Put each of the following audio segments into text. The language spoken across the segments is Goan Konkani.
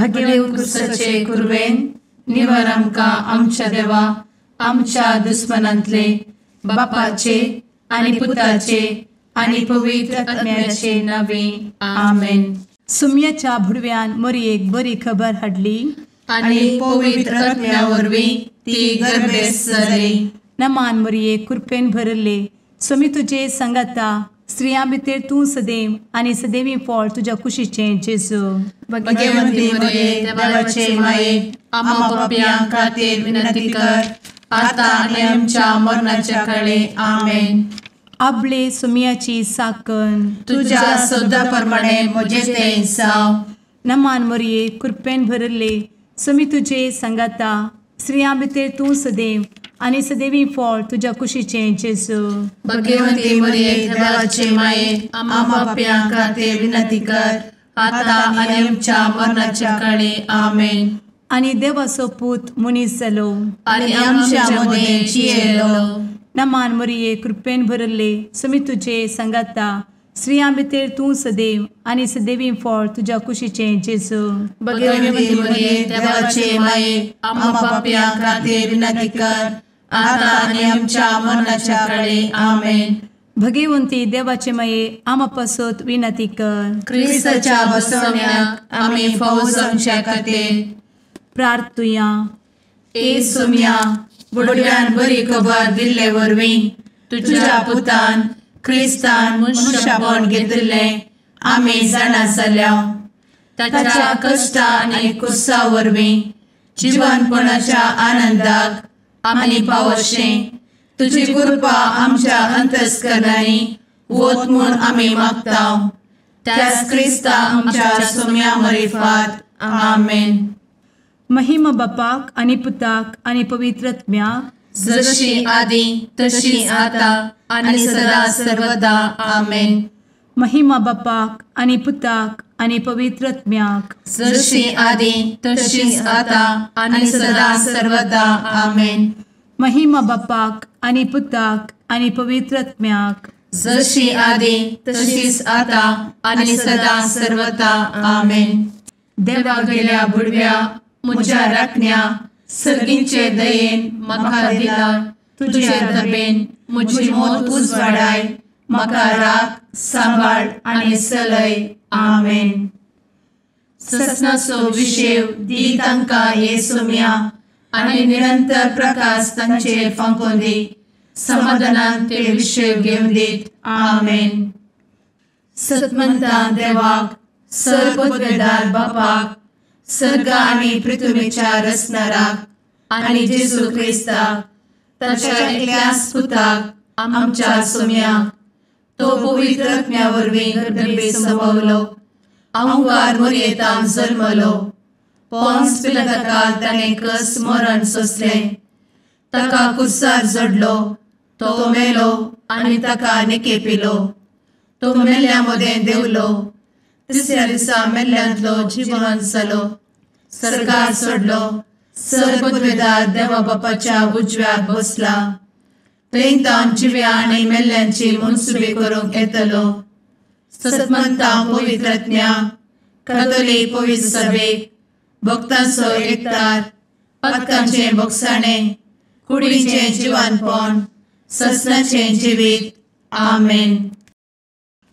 भगेव कुरवेन निवर आमकां आमच्या देवा आमच्या दुस्मनांतले बापाचे आनी पुताचे आनी पवित्र आत्म्याचे नावे आमेन. सुम्याच्या भुडव्यान मोरयेक बरी खबर हाडली आनी पवित्र आत्म्या वरवीं ती गर्भेस्त जाली. नमान मोरये, कृपेन भरले, स्वामी तुजे संगाता, स्त्रियां भितर तूं सदैव आनी सदैवी फळ तुज्या कुशीचें जेजू. भगवंती मोरये, देवाचे माये, आम्हा पापयां खातीर विनंती कर आता आनी आमच्या मरणाच्या काळे. आमेन. आपले सुम्याची साकन तुज्या सदा प्रमाणे म्हजें तें जावं. नमान मोरये, कृपेन भरले, स्वामी तुजे संगाता, स्त्रियां भितर तूं सदैव आनी सदैवी फळ तुज्या कुशीचें जेजू. भगवंती मोरये, देवाचे माये, आम्हा पापयां खातीर विनंती कर आता आनी आमच्या मरणाच्या काळे. आमेन. आनी देवाचो पूत मनीस जालो आनी आमच्या मदें जियेलो. नमान मोरये, कृपेन भरले, स्वामी तुजे संगाता, स्त्रियां भितर तूं सदैव आनी सदैवी फळ तुज्या कुशीचें जेजू. भगवंती मोरये, देवाचे माये, आम्हा पापयां खातीर विनंती कर आता आनी आमच्या मरणाच्या काळे. आमेन. भगवंती देवाचे माये, आम्हा पासत विनंती कर. क्रिस्ताच्या बसवण्याक आमी फावो जावच्या खातीर प्रार्थुया. ए सुम्या, बुडव्यान बरी खबर दिल्ले वरवीं तुज्या पुतान क्रिस्तान मनशापण घेतिल्लें आमी जाणा जाल्या. ताच्या कश्टा आनी कुसा वरवीं जिवनपणाच्या आनंदाक आमी पावशें तुजी कृपा आमच्या अंतस्करणांनी वत म्हूण आमी मागता. त्याच क्रिस्ता आमच्या सुम्या मरिफात. आमेन. महिमा बापाक आनी पुताक आनी पवित्र आत्म्याक, जशी आदी तशी आता आनी सदा सर्वदा. आमेन. महिमा बापाक आनी पुताक आनी पवित्र आत्म्याक, जशी आदी तशी आता आनी सदा सर्वदा. आमेन. महिमा बापाक आनी पुताक आनी पवित्र आत्म्याक, जशी आदी तशीच आता आनी सदा सर्वदा. आमेन. देवा गेल्या बुडव्या म्हज्या राखण्या सर्गींचे दयेन म्हाका दिला तुजे दबेन म्हजी मोत उजवाडाय, म्हाका राख सांबाळ आनी चलय. आमेन. ससनाचो विशेव दी तांकां हे सुम्या आनी निरंतर प्रकाश तांचेर फांकोवन दी, समाधानान ते विशेव घेवन दीत. आमेन. सतमंता देवाक, सर्वपदवेदार बापाक, सर्ग आनी पृथ्वीच्या रचणाराक आनी जेजू क्रिस्ताक ताच्या एकल्याच पुताक आमच्या सुम्याक, तो पवित्र आत्म्या वरवीं गर्भे संभवलो, अहंकार मोरयेतान जल्मलो, पोन्स पिलाताकाल ताणें कस मरण सोंसलें, ताका कुर्सार जडलो, तो मेलो आनी ताका निकेपिलो, तो मेल्ल्या मदें देंवलो, तिसऱ्या दिसा मेल्ल्यांतलो जिवन जालो, सर्गार सोडलो, सर्वपदवेदार देवा बापाच्या उजव्याक बसला, थंय तावन जिव्या आनी मेल्ल्यांची मनसुबी करूंक येतलो. सतमंता पवित्र आत्म्या, कातोलीक पवित्र सभेक, भक्तांचो एकतार, पातकांचें भोगसाणें, कुडीचें जिवानपण, ससनाचें जिवीत. आमेन.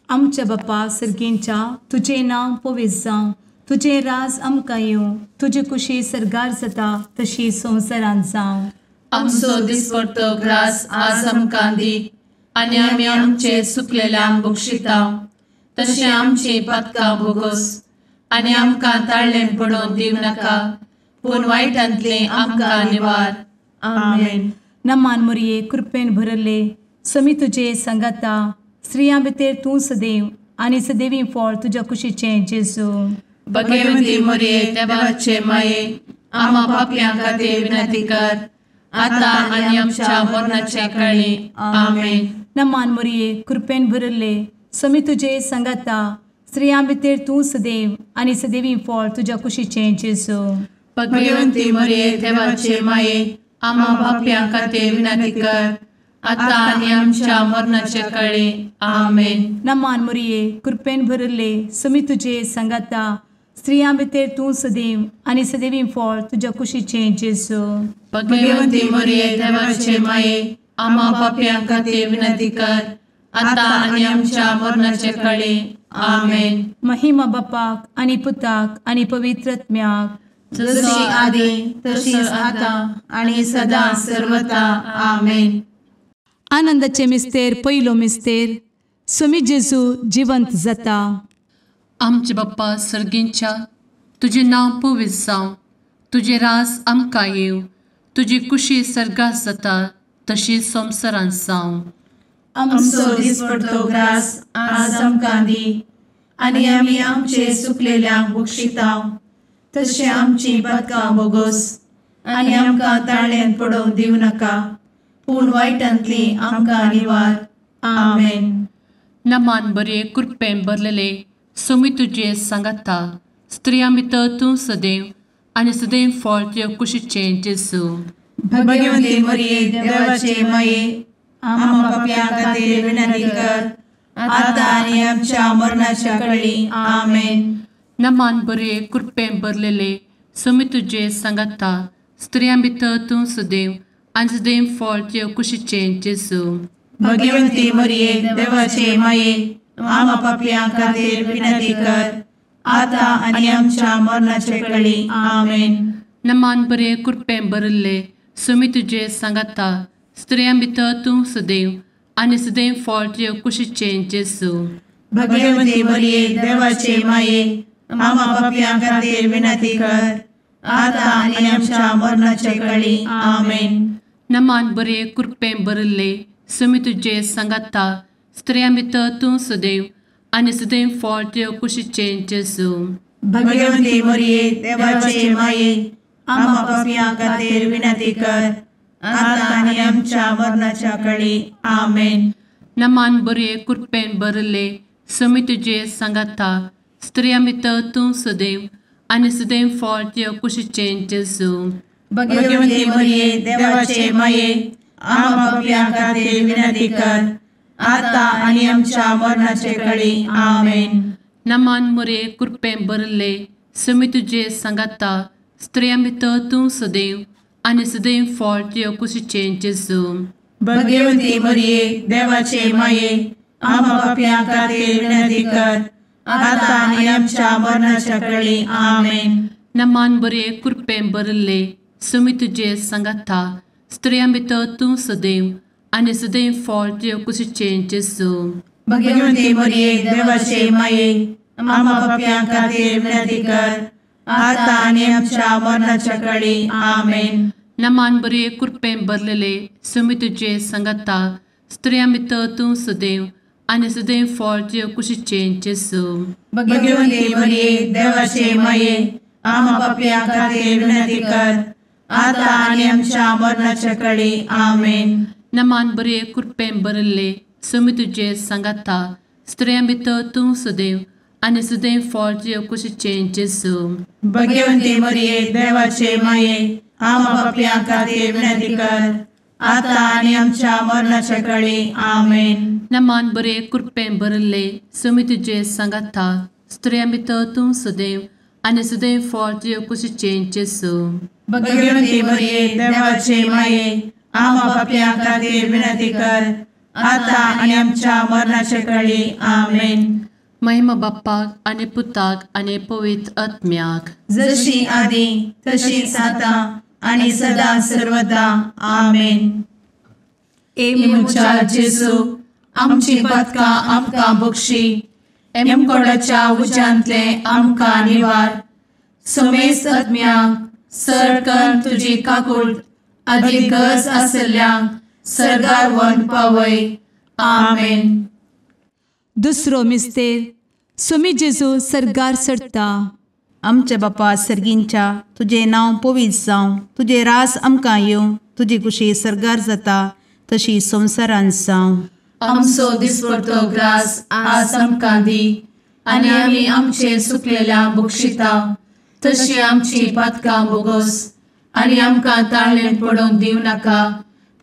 आमच्या बापा सर्गींच्या, तुजें नांव पवित्र जावं, तुजें राज आमकां येवं, तुजी कुशी सर्गार जाता तशी संवसारांत जावं. आमचो दिसपडतो ग्रास आज आमकां दी आनी आमी आमचे सुकलेल्यांक बक्षिता तशें आमची पातकां भोगोस आनी आमकां ताळ्ळें पडोवन दिवं नाका, पूण वायटांतलें आमकां निवार. आमेन. नमान मोरये, कृपेन भरले, स्वामी तुजे संगाता, स्त्रियां भितर तूं सदैव आनी सदैवी फळ तुज्या कुशीचें जेजू. भगवंती मोरये, देवाचे माये, आम्हा पापयां खातीर विनंती कर आता आनी आमच्या मरणाच्या काळी. आमेन. नमान मोरये, कृपेन भरले, स्वामी तुजे संगाता, स्त्रियां भितर तूं सदैव आनी सदैवी फळ तुज्या कुशीचें जेजू. भगवंती मोरये, देवाचे माये, आम्हा पापयां खातीर विनंती कर आता आनी आमच्या मरणाच्या काळी. आमेन. नमान मोरये, कृपेन भरले, स्वामी तुजे संगाता, स्त्रियां भितर तूं सदैव आनी सदैवी फळ तुज्या कुशीचें जेजू. भगवंती मरिये देवाचे माये, आम्हा पापयां खातीर विनंती कर, आतां आनी आमच्या मरणाचे कळे. आमेन. महिमा बापाक आनी पुताक आनी पवित्र आत्म्याक, जशी आदी तशीच आतां आनी सदां सर्वता. आमेन. आनंदाचे मिस्तेर पयलो मिस्तेर, स्वामी जेजू जिवंत जाता. आमचे बाप्पा सर्गींच्या, तुजें नांव पवित्र जावं, तुजें रास आमकां येवं, तुजी कुशी सर्गात जाता तशी संवसारांत जावं. आमचो दिसपडतो ग्रास आज आमकां दी, आनी आमी आमचे सुकलेल्यांक बक्षिता तशें आमची पातकां बोगोस, आनी आमकां ताळ्यांत पडोवंक दिवं नाका, पूण वायटांतली आमकां निवार. आमेन. नमान बरे कृपेन भरलेले स्वामी तुजे सांगाता, स्त्रियां भितर तूं सदैव आनी सदैव फळ तुजे कुशीचें जेजू. भगवंती मरिये देवाचे माये, आम्हा पापयां खातीर विनंती कर, आतां आनी आमच्या मरणाच्या कळी. आमेन. नमान बरे कृपेन भरलेले स्वामी तुजे सांगाता, स्त्रियां भितर तूं सदैव आनी सदैव फळ तुजे कुशीचें जेजू. भगवंती मरिये देवाचे माये, आम्हा पापयां खातीर विनंती कर, आतां आनी आमच्या मरणाचे कळी. आमेन. नमान बरे कृपेन भरिल्ले स्वामी तुजे सांगाता, स्त्रियां भितर तूं सदैव आनी सदैव फळ तुजे कुशीचें जेजू. भगवंती मरिये देवाचे माये, आम्हा पापयां खातीर विनंती कर, आतां आनी आमच्या मरणाचे कळी. आमेन. नमान बरे कृपेन भरिल्ले स्वामी तुजे सांगाता, स्त्रियां भितर तूं सदैव आनी सदैव फळ तुजे कुशीचें जेजू. भगवंती मरिये देवाचे माये, आम्हा पापयां खातीर विनंती कर, आतां आनी आमच्या मरणाच्या कळी. आमेन. नमान बरे कृपेन भरिल्ले स्वामी तुजे सांगाता, स्त्रियां भितर तूं सदैव आनी सदैव फळ तुजे कुशीचें जेजू. भगवंती मरिये देवाचे माये, आम्हा पापयां खातीर विनंती कर, आतां आनी आमच्या मरणाचे कळी. आमेन. नमान मरिये कृपेन भरिल्ले स्वामी तुजे सांगाता, स्त्रियां भितर तूं सदैव आनी सदैव फळ तुजे कुशीचें जेजू. भगवंती मरिये देवाचे माये, आम्हा पापयां खातीर विनंती कर, आतां आनी आमच्या मरणाच्या कळी. आमेन. नमान बरे कृपेन भरिल्ले स्वामी तुजे सांगाता, स्त्रियां भितर तूं सदैव आनी सदैव फळ तुजे कुशीचें जेजू. भगवंती मरिये देवाचे माये, आम्हा पापयां खातीर विनंती कर, आतां आनी आमच्या मरणाच्या कळी. आमेन. नमान बरे कृपेन भरलेले स्वामी तुजे सांगाता, स्त्रियां भितर तूं सदैव आनी सदैव फळ तुजे कुशीचें जेजू. भगवंती मरिये देवाचे माये, आम्हा पापयां खातीर विनंती कर, आतां आनी आमच्या मरणाच्या कळी. आमेन. नमान बरे कृपेन भरिल्ले स्वामी तुजे सांगाता, स्त्रियां भितर तूं सदैव आनी सदैव फळ तुजे कुशीचें जेजू. भगवंती मरिये देवाचे माये, आम्हा पापयां खातीर विनंती कर, आतां आनी आमच्या मरणाच्या कळी. आमेन. नमान बरे कृपेन भरिल्ले स्वामी तुजे सांगाता, स्त्रियां भितर तूं सदैव आनी सदैव फळ तुजे कुशीचें जेजू. भगवंती मरिये देवाचे माये, आम्हा पापयां खातीर विनंती कर, आतां आनी आमच्या मरणाच्या कळी. आमेन. महिमा बाप्पाक आनी पुताक आनी पवित्र आत्म्याक, जशी आदी तशीच आतां आनी सदां सर्वदा. आमेन. ए म्हज्या जेजू, आमची पातकां आमकां बक्षी, एमकोडाच्या उज्यांतले आमकां निवार, समेस्त आत्म्यांक सरकन तुजी काकूट आदी गरज आशिल्ल्यांक सर्गार व्हरून पावय. आमेन. दुसरो मिस्तेर, स्वामी जेजू सर्गार चडटा. आमच्या बापा सर्गींच्या, तुजें नांव पवित्र जावं, तुजें रास आमकां येवं, तुजी कुशी सर्गार जाता तशी संवसारांत जावं. आमचो दिसपडतो ग्रास आज आमकां दी, आनी आमी आमचे सुकलेल्या बक्षिता तशी आमची पातकां बोगोस, आनी आमकां ताळ्ळेंत पडोवंक दिवं नाका,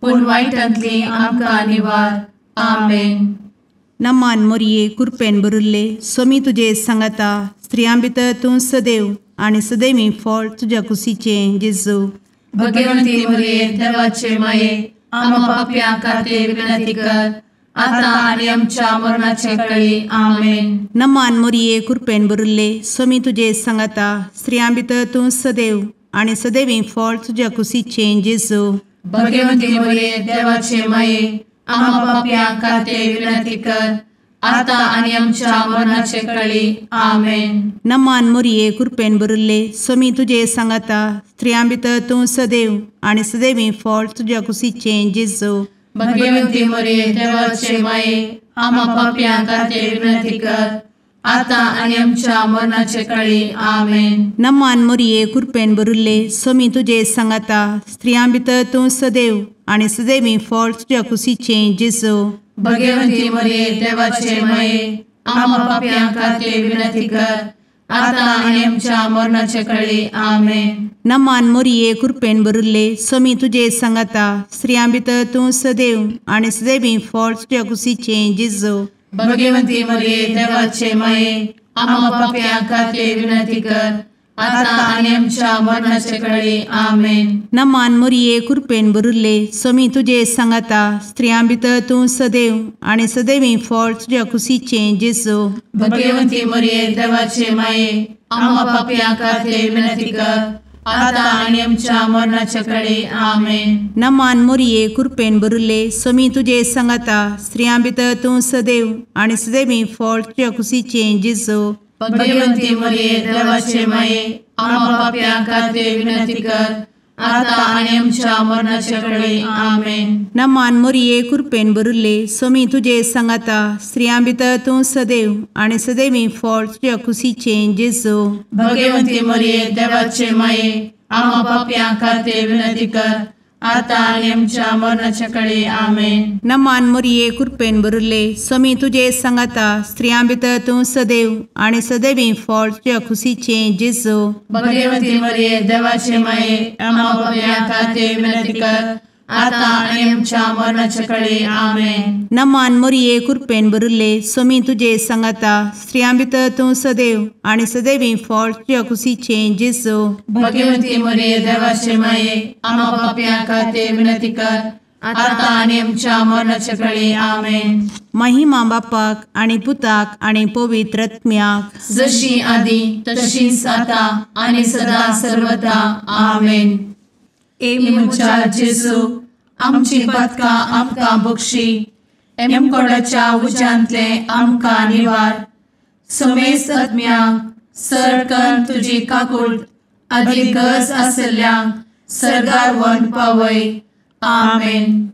पूण वायटांतली आमकां निवार. आमेन. नमान मोरये कुरपेन बरुल्ले सोमी तुजे सांगाता स्त्रियां भितर तूं सदैव आनी सदैवी फळ तुज्या कुशीचें जेजू. भगवंती मोरये देवाचे माये आमा पापयां खातीर विनंती कर आतां आनी आमच्या मरणाचे कळी. आमेन. नमान मोरये कुरपेन बरुल्ले सोमी तुजे सांगाता स्त्रियां भितर तूं सदैव आनी सदैवी फळ तुज्या कुशीचें जेजू. भगवंती मोरये देवाचे माये आमा पापयां खातीर विनंती कर आतां आनी आमच्या मरणाचे कळी. आमेन. नमान मोरये कुरपेन बरुल्ले सोमी तुजे सांगाता स्त्रियां भितर तूं सदैव आनी सदैवी फळ तुज्या कुशीचें जेजू. भगवंती मोरये देवाचे माये आमा पापयां खातीर विनंती कर आतां आनी आमच्या मरणाचे कळी. आमेन. नमान मोरये कुरपेन बरुल्ले सोमी तुजे सांगाता स्त्रियां भितर तूं सदैव आनी सदैवी फळ तुज्या कुशीचें जेजू. भगवंती मोरये देवाचे माये आमा पापयां खातीर विनंती कर आतां आनी आमच्या मरणाचे कळी. आमेन. नमान मोरये कुरपेन बरुल्ले सोमी तुजे सांगाता स्त्रियां भितर तूं सदैव आनी सदैवी फळ तुज्या कुशीचें जेजू. भगवंती मोरये देवाचे माये आमा पापयां खातीर विनंती कर आतां आनी आमच्या मरणाचे कळी. आमेन. नमान मोरये कुरपेन बरुल्ले सोमी तुजे सांगाता स्त्रियां भितर तूं सदैव आनी सदैवी फळ तुज्या कुशीचें जेजू. भगवंती मोरये देवाचे माये आमा पापयां खातीर विनंती कर आतां आनी आमच्या मरणाचे कळी. आमेन. नमान मोरये कुरपेन बरुल्ले सोमी तुजे सांगाता स्त्रियां भितर तूं सदैव आनी सदैवी फळ तुज्या कुशीचें जेजू. भगवंती मोरये देवाचे माये आमा पापयां खातीर विनंती कर आतां आनी आमच्या मरणाचे कळी. आमेन. नमान मोरये कुरपेन बरुल्ले सोमी तुजे सांगाता स्त्रियां भितर तूं सदैव आनी सदैवी फळ तुज्या कुशीचें जेजू. भगवंती मोरये देवाचे माये आमा पापयां खातीर विनंती कर आतां आनी आमच्या मरणाचे कळी. आमेन. नमान मोरये कुरपेन बरुल्ले सोमी तुजे सांगाता स्त्रियां भितर तूं सदैव आनी सदैवी फळ तुज्या कुशीचें जेजू. भगवंती मोरये देवाचे माये आमा पापयां खातीर विनंती कर आतां आनी आमच्या मरणाचे कळी. आमेन. नमान मोरये कुरपेन बरुल्ले सोमी तुजे सांगाता स्त्रियां भितर तूं सदैव आनी सदैवी फळ तुज्या कुशीचें जेजू. भगवंती मोरये देवाचे माये आमा पापयां खातीर विनंती कर आतां आनी आमच्या मरणाचे कळी. आमेन. महिमा बापाक आनी पुताक आनी पवित्र आत्म्याक, जशी आदी तशीच आतां आनी सदा सर्वदा. आमेन. ए म्हज्या जेजू आमची पातकां आमकां बक्षी, एमकोडाच्या उज्यांतले आमकां निवार, समेस्त आत्म्यांक सरकन तुजी काकूट आदी गरज आसल्ल्यांक सर्गार व्हरून पावय. आमेन.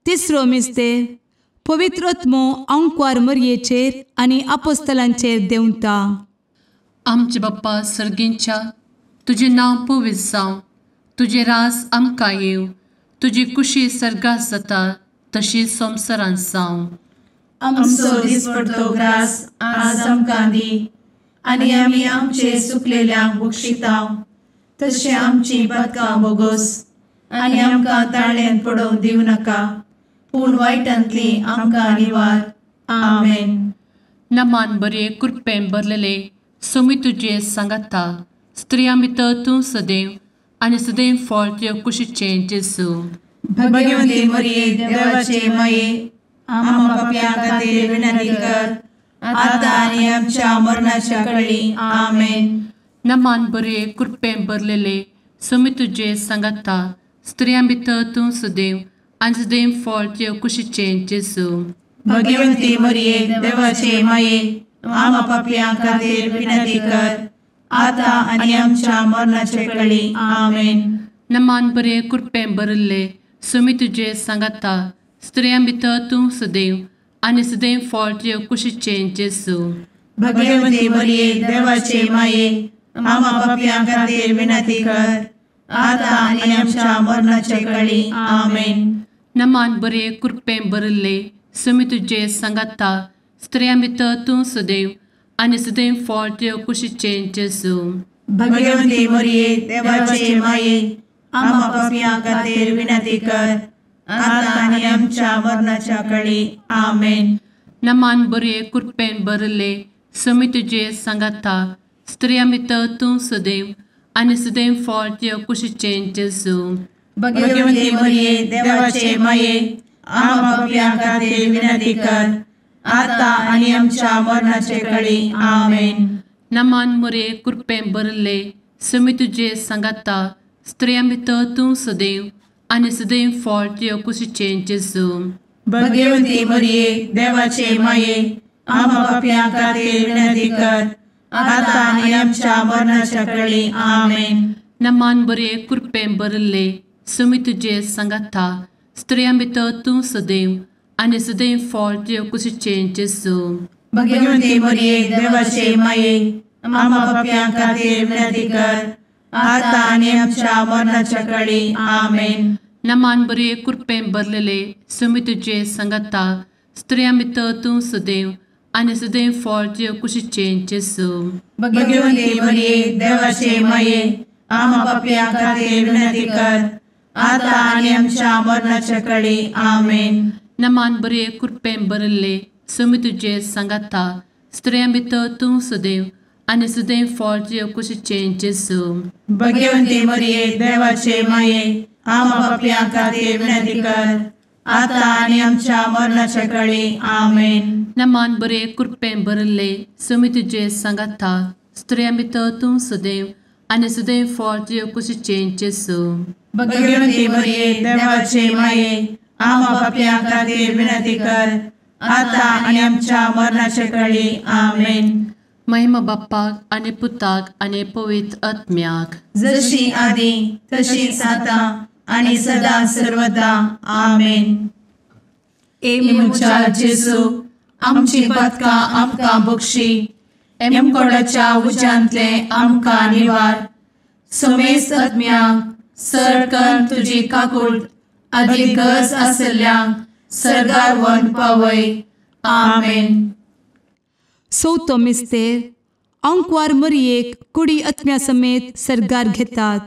तिसरो मिस्तेर पवित्र आत्मो आंकवार मरयेचेर आनी आपोस्तलांचेर देंवता. आमचे बाप्पा सर्गींच्या तुजें नांव पवित्र जावं, तुजें राज आमकां येवं, तुजी कुशी सर्गात जाता तशी संवसारांत जावं. आमचो दिसपडतो ग्रास आज आमकां दी आनी आमी आमचे सुकलेल्यांक बक्षितांव तशें आमची पातकां बोगोस आनी आमकां ताळ्यान पडोवंक दिवं नाका पूण वायटांतली आमकां निवार. आमेन. नमान बरे कुरपेन भरलेले सोमी तुजे सांगाता स्त्रियां भितर तूं सदैव आनी सदैव फळ तुज्या कुशीचें जेजू. भगवंती मोरये देवाचे माये आमा पापयां खातीर विनंती कर आतां आनी आमच्या मरणाच्या कळी. आमेन. नमान बरे कुरपेन भरलेले सोमी तुजे सांगाता स्त्रियां भितर तूं सदैव आनी सदैव फळ तुज्या कुशीचें जेजू. भगवंती मोरये देवाचे माये आमा पापयां खातीर विनंती कर आतां आनी आमच्या मरणाचे कळी. आमेन. नमान बरे कुरपें भरिल्ले सोमी तुजे सांगाता स्त्रियां भितर तूं सदैव आनी सदैव फळ तुज्या कुशीचें जेजू. भगवंती मोरये देवाचे माये आमा पापयां खातीर विनंती कर आतां आनी आमच्या मरणाचे कळी. आमेन. नमान बरे कुरपें भरिल्ले सोमी तुजे सांगाता स्त्रियां भितर तूं सदैव आनी सदैव फळ तुज्या कुशीचें जेजू. भगवंती मोरये देवाचे माये आमा पापयां खातीर विनंती कर आतां आनी आमच्या मरणाच्या कळी. आमेन. नमान बरे कृपेन भरले स्वामी तुजे सांगाता स्त्रियां भितर तूं सदैव आनी सदैव फळ तुज्या कुशीचें जेजू। भगवती मरिये देवाचे माये आम्हा पाप्यां खातीर विनंती कर आता आनी आमच्या मरणाचे कळी। आमेन। नमान मरिये कृपेन भरले स्वामी तुजे सांगाता स्त्रियां भितर तूं सदैव आनी सदैव फळ तुज्या कुशीचें जेजू। भगवती मरिये देवाचे माये आम्हा पाप्यां खातीर विनंती कर आता आनी आमच्या मरणाच्या कळी। आमेन। नमान बरे कृपेन भरले स्वामी तुजे सांगाता स्त्रियां भितर तूं सदैव आनी सदैव फळ तुज्या कुशीचें जेजू। भगवती मरिये देवाचे माये आम्हा पाप्यां खातीर विनंती कर आता आनी आमच्या मरणाच्या कळी। आमेन। नमान बरे कृपेन भरलेले स्वामी तुजे सांगाता स्त्रियां भितर तूं सदैव आनी सदैव फळ तुज्या कुशीचें जेजू। भगवती मरिये देवाचे माये आम्हा पाप्यां खातीर विनंती कर आता आनी आमच्या मरणाच्या कळी। आमेन। नमान बरे कृपेन भरले स्वामी तुजे सांगाता स्त्रियां भितर तूं सदैव आनी सदैव फळ तुज्या कुशीचें जेजू। भगवती मरिये देवाचे माये आम्हा पाप्यां खातीर विनंती कर आता आनी आमच्या मरणाच्या कळी। आमेन। नमान बरे कृपेन भरले स्वामी तुजे सांगाता स्त्रियां भितर तूं सदैव आनी सदैव फळ तुज्या कुशीचें जेजू। भगवती मरिये देवाचे माये आम्हा पाप्यां खातीर विनंती कर आता आनी आमच्या मरणाच्या कळी। आमेन। महिमा बाप्पाक आनी पुताक आनी पवित्र आत्म्याक, जशी आदी तशीच आता आनी सदा सर्वदा। आमेन। ए म्हज्या जेजू आमची पातकां आमकां बक्षी, एमकोडाच्या उज्यांतले आमकां निवार, समेस्त आत्म्यांक सरकन तुजी काकूट आदी गरज आसल्ल्यांक सर्गार व्हरून पावय। आमेन। चवथो मिस्तेर आंकवार मरियेक कुडी आत्म्या समेत सर्गार घेतात।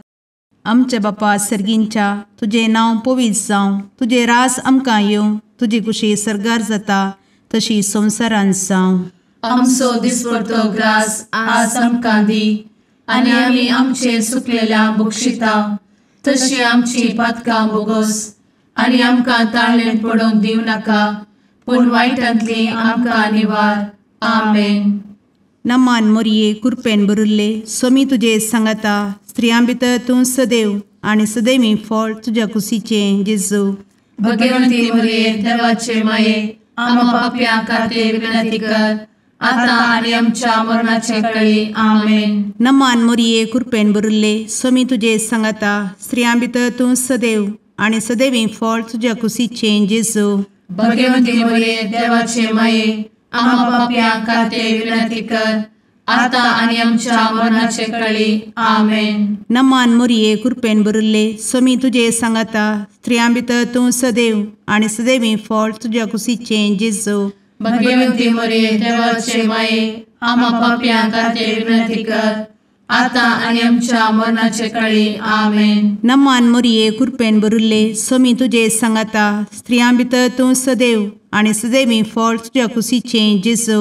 आमच्या बापा सर्गींच्या तुजें नांव पवित्र जावं, तुजें राज आमकां येवं, तुजी कुशी सर्गार जाता तशी संवसारांत जावं। आमचो दिसपडतो ग्रास आज आमकां दी आनी आमी आमचे सुकलेल्या बक्षिता तशी आमची पातकां बोगस आनी आमकां ताळेन पडोवंक दिवं नाका पूण वायटांतली आमकां निवार। आमेन। नमान मोरये कृपेन भरिल्ले स्वामी तुजे सांगाता स्त्रियां भितर तूं सदैव आनी सदैवी फळ तुज्या कुशीचें जेजू। भगवंती मोरये देवाचे माये आम्हा पाप्यां खातीर विनंती कर आता आनी आमच्या मरणाचे कळी। आमेन। नमान मोरये कृपेन भरिल्ले स्वामी तुजे सांगाता स्त्रियां भितर तूं सदैव आनी सदैवी फळ तुज्या कुशीचें जेजू। भगवंती मोरये देवाचे माये आम्हा पाप्यां खातीर विनंती कर आता आनी आमच्या मरणाचे कळी। आमेन। नमान मोरये कृपेन भरिल्ले स्वामी तुजे सांगाता स्त्रियां भितर तूं सदैव आनी सदैवी फळ तुज्या कुशीचें जेजू। भगवंती मोरये देवाचे माये आम्हा पाप्यां खातीर विनंती कर आता आनी आमच्या मरणाचे कळी। आमेन। नमान मोरये कृपेन भरिल्ले स्वामी तुजे सांगाता स्त्रियां भितर तूं सदैव आनी सदैवी फळ तुज्या कुशीचें जेजू।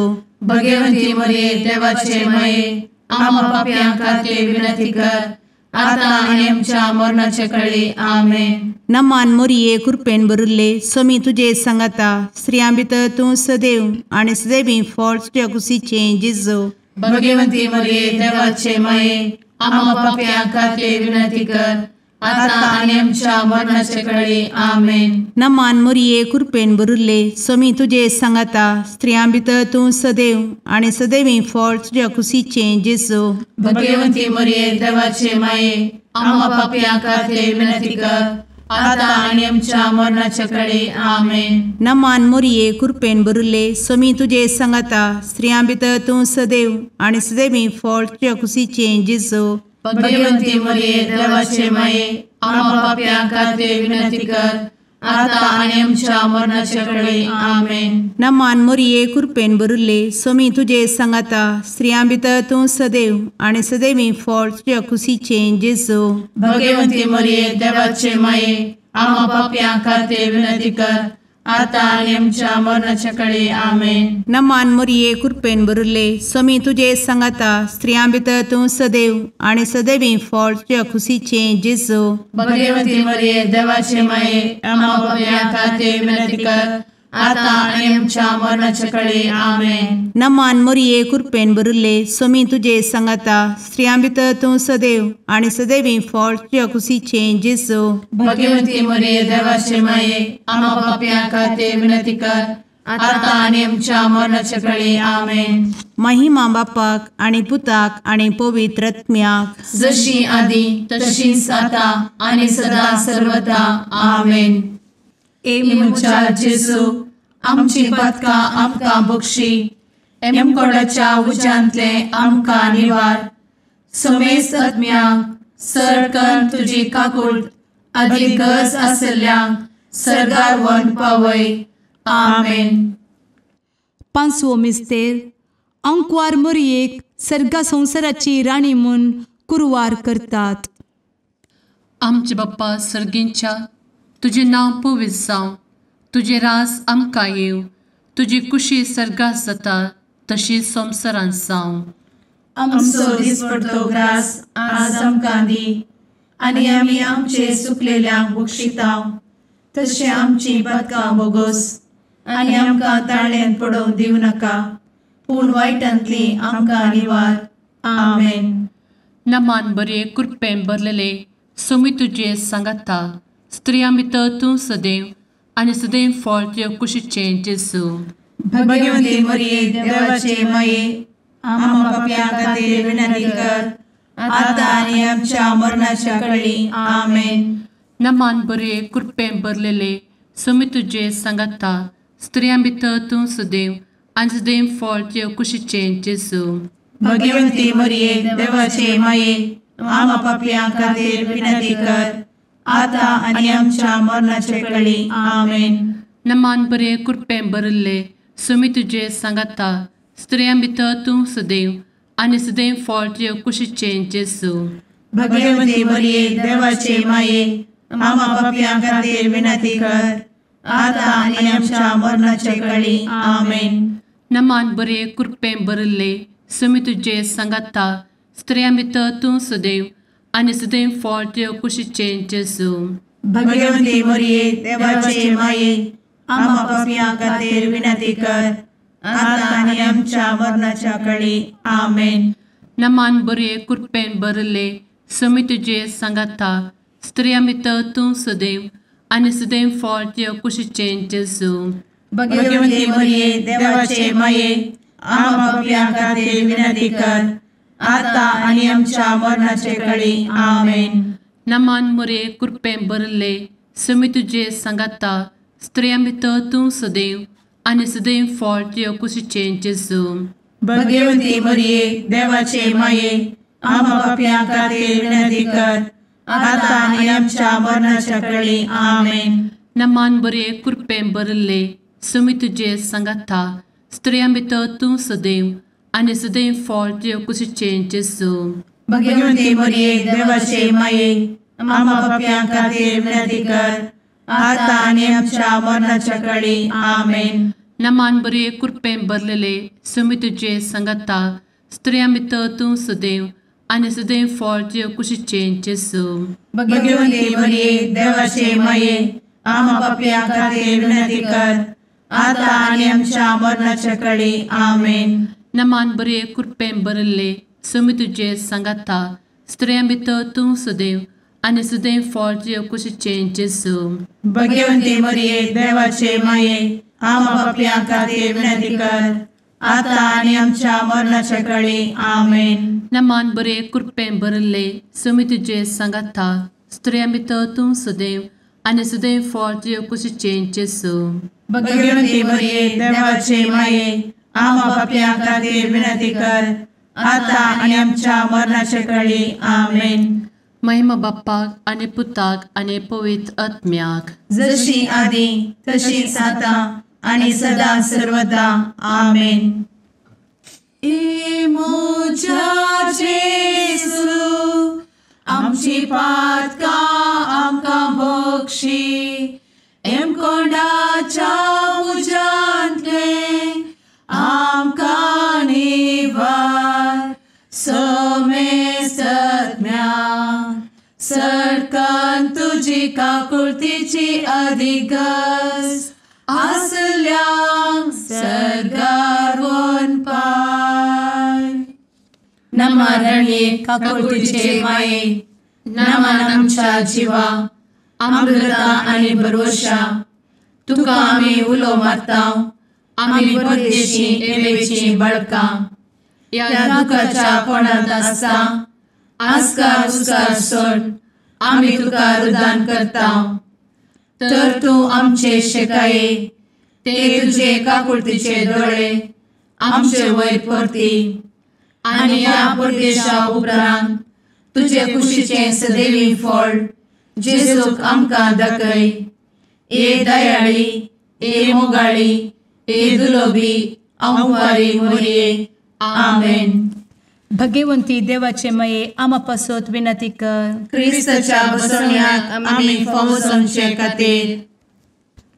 भगवंती मोरये देवाचे माये आम्हा पाप्यां खातीर विनंती कर आता आनी आमच्या मरणाचे कळी। आमेन। नमान मोरये कृपेन भरिल्ले स्वामी तुजे सांगाता स्त्रियां भितर तूं सदैव आनी सदैवी फळ तुज्या कुशीचें जेजू। भगवंती मोरये देवाचे माये आम्हा पाप्यां खातीर विनंती कर आता आनी आमच्या मरणाचे कळी। आमेन। नमान मोरये कृपेन भरिल्ले स्वामी तुजे सांगाता स्त्रियां भितर तूं सदैव आनी सदैवी फळ तुज्या कुशीचें जेजू। भगवंती मोरये देवाचे माये आम्हा पाप्यां खातीर विनंती कर आता आनी आमच्या मरणाचे कळी। आमेन। नमान मोरये कृपेन भरिल्ले स्वामी तुजे सांगाता स्त्रियां भितर तूं सदैव आनी सदैवी फळ तुज्या कुशीचें जेजू। भगवंती मोरये देवाचे माये आम्हा पाप्यां खातीर विनंती कर आता आनी आमच्या मरणाचे कळी। आमेन। नमान मोरये कृपेन भरिल्ले स्वामी तुजे सांगाता स्त्रियां भितर तूं सदैव आनी सदैवी फळ तुज्या कुशीचें जेजू। भगवंती मोरये देवाचे माये आम्हा पाप्यां खातीर विनंती कर आतां आनी आमच्या मरणाच्या कळे. आमेन. नमान मोरये कृपेन भरिल्ले, स्वामी तुजे सांगाता, स्त्रियां भितर तूं सदैव आनी सदैवी फळ तुज्या खुशीचें जेजू. भगवती मरिये देवाचे माये, आम्हा पाप्यां खातीर विनंती कर, आतां आनी आमच्या मरणाच्या कळे. आमेन. नमान मोरये कृपेन भरिल्ले, स्वामी तुजे सांगाता, स्त्रियां भितर तूं सदैव आनी सदैवी फळ तुज्या खुशीचें जेजू. भगवती मरिये देवाचे माये, आम्हा पाप्यां खातीर विनंती कर, आतां आनी आमच्या मरणाच्या कळे. आमेन. महिमा बापाक आनी पुताक आनी पवित्र आत्म्याक, जशी आदी तशीच आतां आनी सदा सर्वदा. आमेन. ए म्हज्या जेजू, आमची पातकां आमकां बक्षी, एमकोडाच्या उज्यांतले आमकां निवार, समेस्त आत्म्यांक सरकन तुजी काकूट आदी गरज आशिल्ल्यांक सर्गार व्हरून पावय. आमेन. पांचवो मिस्तेर. आंकवार मोरयेक सर्गा संवसाराची राणी म्हूण कुरवार करतात. आमचे बाप्पा सर्गींच्या, तुजें नांव पवित्र जावं, तुजें राज आमकां येवं, तुजी कुशी सर्गात जाता तशी संवसारांत जावं. आमचो दिसपडतो ग्रास आज आमकां दी, आनी आमी आमचे सुकलेल्यांक बक्षितांव, तशें आमची पातकां बोगोस, आनी आमकां ताळ्यांत पडोवंक दिवं नाका, पूण वायटांतली आमकां निवार. आमेन. नमान बरे कृपेन भरलेले, स्वामी तुजे सांगाता, स्त्रियां भितर तूं सदैव आनी सदैव फळ तुज्या कुशीचें जेजू. भगवती मरिये देवाचे माये, आम्हा पाप्यां खातीर विनंती कर, आतां आनी आमच्या मरणाच्या कळी. आमेन. नमान बरे कृपेन भरलेले, स्वामी तुजे सांगाता, स्त्रियां भितर तूं सदैव आनी सदैव फळ तुज्या कुशीचें जेजू. भगवती मरिये देवाचे माये, आम्हा पाप्यां खातीर विनंती कर, आतां आनी आमच्या मरणाच्या कळी. आमेन. नमान बरे कृपेन भरिल्ले, स्वामी तुजे सांगाता, स्त्रियां भितर तूं सदैव आनी सदैव फळ तुज्या कुशीचें जेजू. भगवती मरिये देवाचे माये, आम्हा पाप्यां खातीर विनंती कर, आतां आनी आमच्या मरणाच्या कळी. आमेन. नमान बरे कृपेन भरिल्ले, स्वामी तुजे सांगाता, स्त्रियां भितर तूं सदैव आनी सदैव फळ तुज्या कुशीचें जेजू. भगवती मरिये देवाचे माये, आम्हा पाप्यां खातीर विनंती कर, आतां आनी आमच्या मरणाच्या कळी. आमेन. नमान बरे कृपेन भरिल्ले, स्वामी तुजे सांगाता, स्त्रियां भितर तूं सदैव आनी सदैव फळ तुज्या कुशीचें जेजू. भगवती मरिये देवाचे माये, आम्हा पाप्यां खातीर विनंती कर, आतां आनी आमच्या मरणाचे कळी. आमेन. नमान मरिये कृपेन भरिल्ले, स्वामी तुजे सांगाता, स्त्रियां भितर तूं सदैव आनी सदैव फळ तुज्या कुशीचें जेजू. भगवती मरिये देवाचे माये, आम्हा पाप्यां खातीर विनंती कर, आतां आनी आमच्या मरणाच्या कळी. आमेन. नमान बरे कृपेन भरिल्ले, स्वामी तुजे सांगाता, स्त्रियां भितर तूं सदैव आनी सदैव फळ तुज्या कुशीचें जेजू. भगवती मरिये देवाचे माये, आम्हा पाप्यां खातीर विनंती कर, आतां आनी आमच्या मरणाच्या कळी. आमेन. नमान बरे कृपेन भरलेले, स्वामी तुजे सांगाता, स्त्रियां भितर तूं सदैव आनी सदैव फळ तुज्या कुशीचें जेजू. भगवती मरिये देवाचे माये, आम्हा पाप्यां खातीर विनंती कर, आतां आनी आमच्या मरणाच्या कळी. आमेन. नमान बरे कृपेन भरिल्ले, स्वामी तुजे सांगाता, स्त्रियां भितर तूं सदैव आनी सदैव फळ तुज्या कुशीचें जेजू. भगवती मरिये देवाचे माये, आम्हा पाप्यां खातीर विनंती कर, आतां आनी आमच्या मरणाच्या कळी. आमेन. नमान बरे कृपेन भरिल्ले, स्वामी तुजे सांगाता, स्त्रियां भितर तूं सदैव आनी सदैव फळ तुज्या कुशीचें जेजू. भगवती मरिये देवाचे माये, आम्हा पाप्यां खातीर विनंती कर, आतां आनी आमच्या मरणाच्या कळी. आमेन. महिमा बाप्पाक आनी पुताक आनी पवित्र आत्म्याक, जशी आदी तशीच आतां आनी सदा सर्वदा. आमेन. ए म्हज्या जेजू, आमची पातकां आमकां बक्षी, एमकोंडाच्या तुजी काकुळतीची अधिगस आसल्यांक सर्गार वनपाय. नमा रणये काकुळतीचे माये, नमन आमच्या जिवा, अमृता आनी भरवशा, तुका आमी उलो मारता, आमी परदेशी एवेची बळकां, ह्या दुखाच्या कोणांत आसता आस्कार उस्कार सोड आमी तुका रुदान करता. तर तूं आमचे शेकाये ते तुजे काकुळतीचे दोळे आमचे वयर परती आनी ह्या परदेशा उपरांत तुजे कुशीचें सदैवी फळ जेजूक आमकां दाखय. ए दयाळी, ए मोगाळी, ए दुलोबी अंवारी मोरये. आमेन. भगवंती देवाचे मये आमा पासत विनंती कर. क्रिस्ताच्या बसवण्याक आमी फावो जावचे खातीर.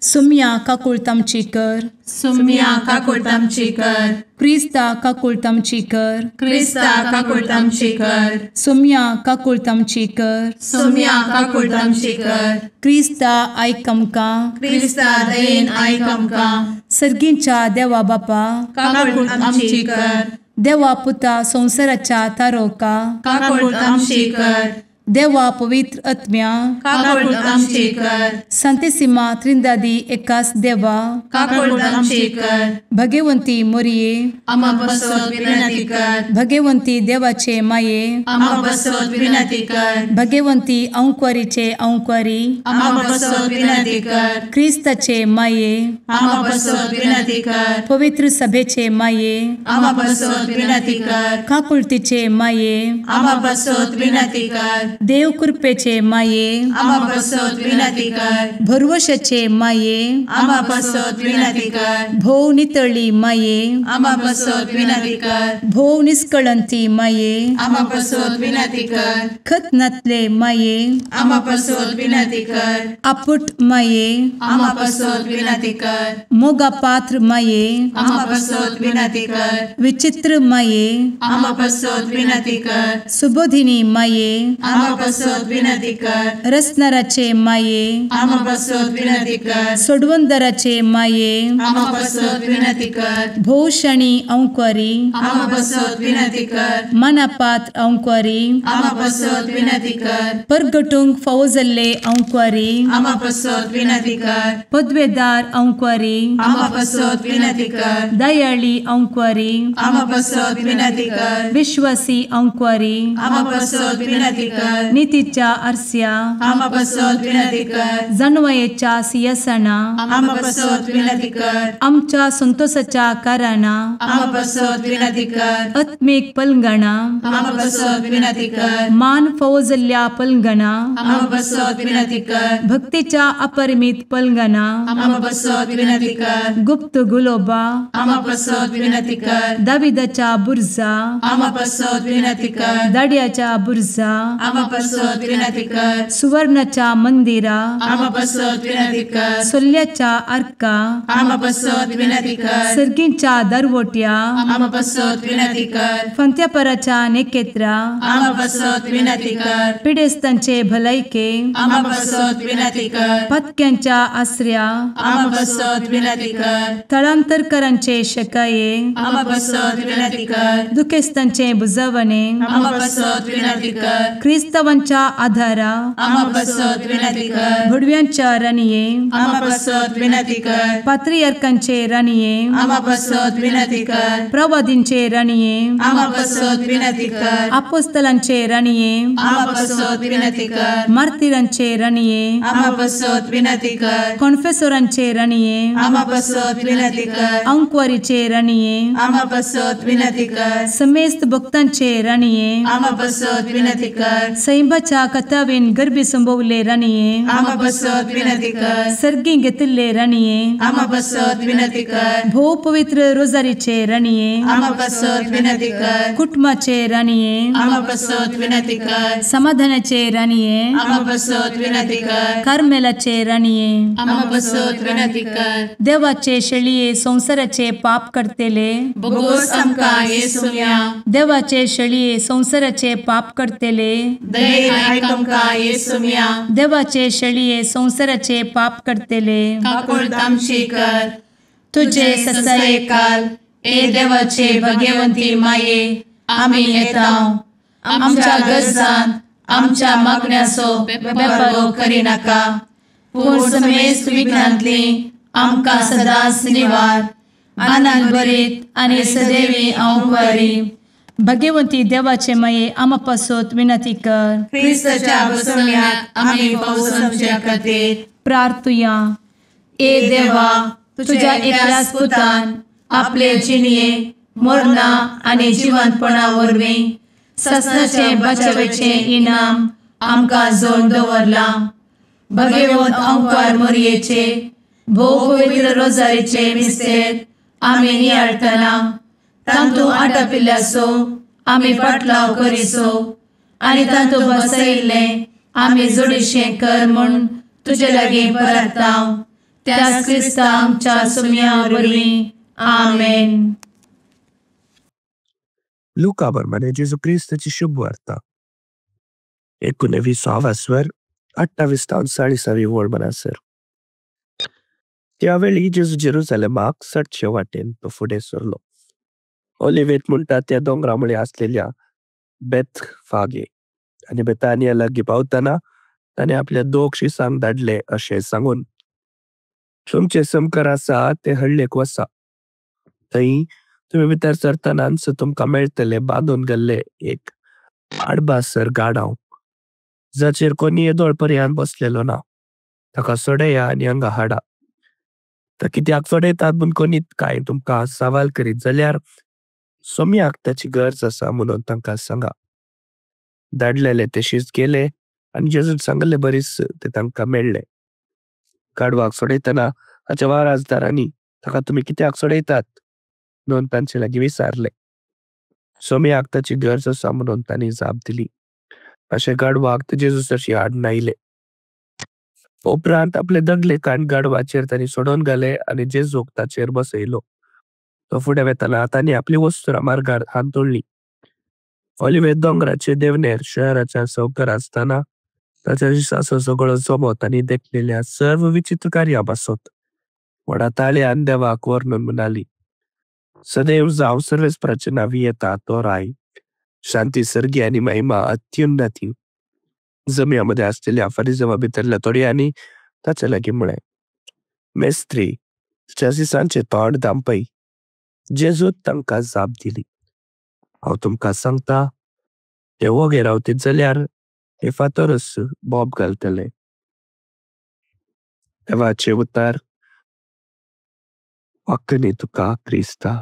सुम्या काकुळत आमची कर. सुम्या काकुळत आमची कर. क्रिस्ता काकुळत आमची कर. क्रिस्ता काकुळत आमची कर. सुम्या काकुळत आमची कर. सुम्या काकुळत आमची कर. क्रिस्ता आयक आमकां. क्रिस्ता दयेन आयक आमकां. सर्गींच्या देवा बापा काकुळत आमची कर. देवा पुता संवसाराच्या तारोका काकुळत आमची कर. देवा पवित्र आत्म्या काकुळत आमची कर. संतेसिमा त्रिंदादी एकास देवा काकुळत आमची कर. भगवंती मोरये आमा पासत विनंती कर. भगवंती देवाचे माये आमा पासत विनंती कर. भगवंती अंकुरीचे अंकुरी आमा पासत विनंती कर. क्रिस्ताचे माये आमा पासत विनंती कर. पवित्र सभेचे माये आमा पासत विनंती कर. काकुळतीचे माये आमा पासत विनंती कर. देव कृपेचे माये आमा पासत विनंती कर. भरवशाचे माये आमा पासत विनंती कर. भोव नितळी माये आमा पासत विनंती कर. भोव निष्कळंती माये आमा पासत विनंती कर. खत नातले माये आमा पासत विनंती कर. आपुट माये आमा पासत विनंती कर. मोगा पात्र माये आमा पासत विनंती कर. विचित्र माये आमा पासत विनंती कर. सुबोधिनी माये आमा पासत विनंती कर. रसनाराचे माये आमा पासत विनंती कर. सोडवंदराचे माये आमा पासत विनंती कर. भोवशणी अंकुरी आमा पासत विनंती कर. मनापात्र अंकुरी आमा पासत विनंती कर. परगटूंक फावो जाल्ले अंकुरी आमा पासत विनंती कर. पदवेदार अंकुरी आमा पासत विनंती कर. दयाळी अंकुरी आमा पासत विनंती कर. विश्वासी अंकुरी आमा पासत विनंती कर. नितीच्या आरस्या आमा पासत विनंती कर. जानवयेच्या सिंहासना आमा पासत विनंती कर. आमच्या संतोषाच्या कारणा आमा पासत विनंती कर. आत्मीक पलंगणा आमा पासत विनंती कर. मान फावो जाल्ल्या पलंगणा आमा पासत विनंती कर. भक्तीच्या अपरिमित पलंगणा आमा पासत विनंती कर. गुप्त गुलोबा आमा पासत विनंती कर. दाविदाच्या बुर्जा आमा पासत विनंती कर. दाड्याच्या बुर्जा आमा पासत विनंती कर. सुवर्णाच्या मंदिरा आमा पासत विनंती कर. सोल्ल्याच्या आर्का आमा पासत विनंती कर. सर्गींच्या दरवट्या आमा पासत विनंती कर. फंत्यापराच्या नेकेत्रा आमा पासत विनंती कर. पिडेस्तांचे भलायके आमा पासत विनंती कर. पत्क्यांच्या आसऱ्या आमा पासत विनंती कर. थळांतरकरांचे शकाये आमा पासत विनंती कर. दुखेस्तांचे बुजवणे आमा पासत विनंती कर. क्रिस्तावांच्या आधारा आमा पासत विनंती कर. भुडव्यांच्या राणये आमा पासत विनंती कर. पात्रियार्कांचे राणये आमा पासत विनंती कर. प्रवादींचे राणये आमा पासत विनंती कर. आपोस्तलांचे राणये आमा पासत विनंती कर. मार्तिरांचे राणये आमा पासत विनंती कर. कॉन्फेसोरांचे राणये आमा पासत विनंती कर. अंकुवारीचे राणये आमा पासत विनंती कर. समेस्त भक्तांचे राणये आमा पासत विनंती कर. सैंबाच्या कथावेन गर्भी संभवले राणये आमा पासत विनंती कर. सर्गी घेतिल्ले राणये आमा पासत विनंती कर. भोव पवित्र रोजारीचे राणये आमा पासत विनंती कर. कुटुंबाचे राणये आमा पासत विनंती कर. समाधानाचे राणये आमा पासत विनंती कर. कार्मेलाचे राणये आमा पासत विनंती कर. देवाचे शेळये संवसाराचे पाप करतेले बोगोस आमकां येसुम्या देवाचे शेळये संवसाराचे पाप करतेले दयेन आयक आमकां येसुम्या. देवाचे शेळये संवसाराचे पाप करतले काकुळट आमची कर. तुजे ससायेकाल ए देवाचे भगवंती माये आमी येता आमच्या गरजान आमच्या मागण्याचो बेपर्वो करिनाका पूण समेस्त विघ्नांतली आमकां सदांच निवार. आनंद भरीत आनी सदैवी अंवकारी. भगवंती देवाचे माये आमा पासत विनंती कर. क्रिस्ताच्या बसवण्याक आमी पावसाच्या खातीर प्रार्थुया. ए देवा तुझ्या एकल्याच पुतान आपले जिणये मरणा आनी जिवंतपणा वरवीं ससनाचे बचावेचे इनाम आमकां जोड दवरलां. भगवंत अंकार मोरयेचे भोव पवित्र रोजारीचे मिस्तेर आमी नियाळटना तांतू आटापिल्ल्याचो आमी पाटलाव करिसो आनी तांतू बसयिल्लें आमी जोडीशें कर म्हूण तुजे लागीं परताव. त्याच क्रिस्ता आमच्या सुम्या वरवीं. आमेन. लुका बरमाने जेजू क्रिस्ताची शुभ वार्ता 19 स्वर 28 40 वळ म्हणासर. त्यावेळी जेजू जेरुसलेमाक चडचे वाटेन तो फुडें सरलो. ओलिवेत म्हणटा त्या दोंगरा मुळे आसलेल्या बेतफागे आनी बेतानिया लागीं पावतना ताणें आपल्या दोग शिसांक धाडले अशें सांगून, तुमचे समकार आसा ते हळ्ळेक वसा, थंय तुमी भितर सरतनाच तुमकां मेळटले बांदून गेल्ले एक आडबासर गाडाव जाचेर कोणी येदोळ पर्यंत बसलेलो ना. ताका सोडया आनी हांगा हाडा. तर कित्याक सोडयतात म्हूण कोणीत काय तुमकां सवाल करीत जाल्यार सोम्याक ताची गरज आसा म्हणून तांकां सांगा. धाडलेले तशीच गेले आनी जेजून सांगले बरीच ते तांकां मेळ्ळे. गाडवाक सोडयतना ताच्या वारासदारांनी ताका तुमी कित्याक सोडयतात म्हणून तांचे लागीं विचारले. सोम्याक ताची गरज आसा म्हणून तांणी जाप दिली. अशें गाडवाक ते जेजू सरशी हाडून आयले. उपरांत आपले दगले काण गाडवाचेर तांणी सोडोवन घाले आनी जेजूक ताचेर बसयलो. तो फुडें वेतना तांणी आपली वस्तुरां मार्गार हांतुळ्ळी. ओलिवे दोंगराचे देवनेर शहराच्या सवकर आसतना ताच्या दिसाचो सगळो जमो तांणी देखलेल्या सर्व विचित्र कार्यां पासत व्हडा ताळयान देवाक वर्णन म्हणाली, सदैव जावं सर्वेस्पराचे नांवी येता तो राय, शांती सर्गी आनी महिमा अत्युन्नती. जमया मदें आसलेल्या फारिजेवा भितरल्या थोड्यांनी ताचे लागीं म्हळें, मेस्त्री तुज्या दिसांचें तोंड दांपय. जेजून तांकां जाप दिली, हांव तुमकां सांगता ते वोगे रावतीत जाल्यार हे फातरच बोब घालतले. देवाचें उतर. वाक्कनी तुका क्रिस्ता.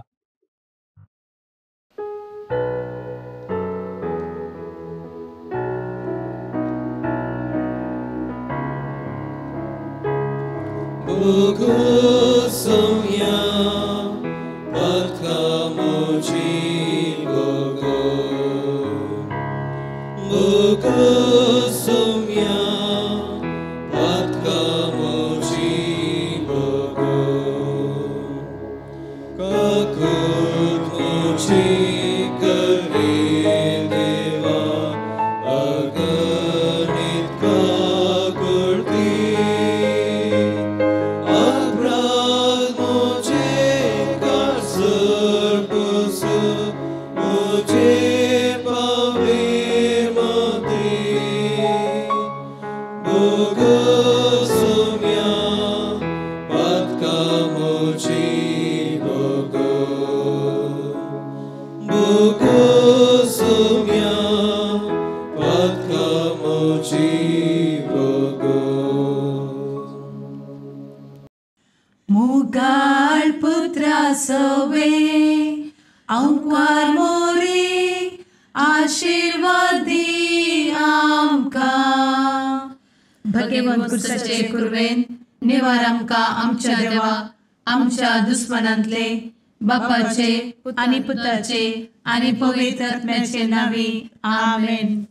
मुगाळ पुत्रा सवे अंकार मोरे आशीर्वादी आमकां. भगवंत कुर्साचे कुर्वेन निवार आमकां आमच्या देवा आमच्या दुस्मनांतले बापाचे आनी पुताचे आनी पवित्र आत्म्याचे नांवी. आमेन.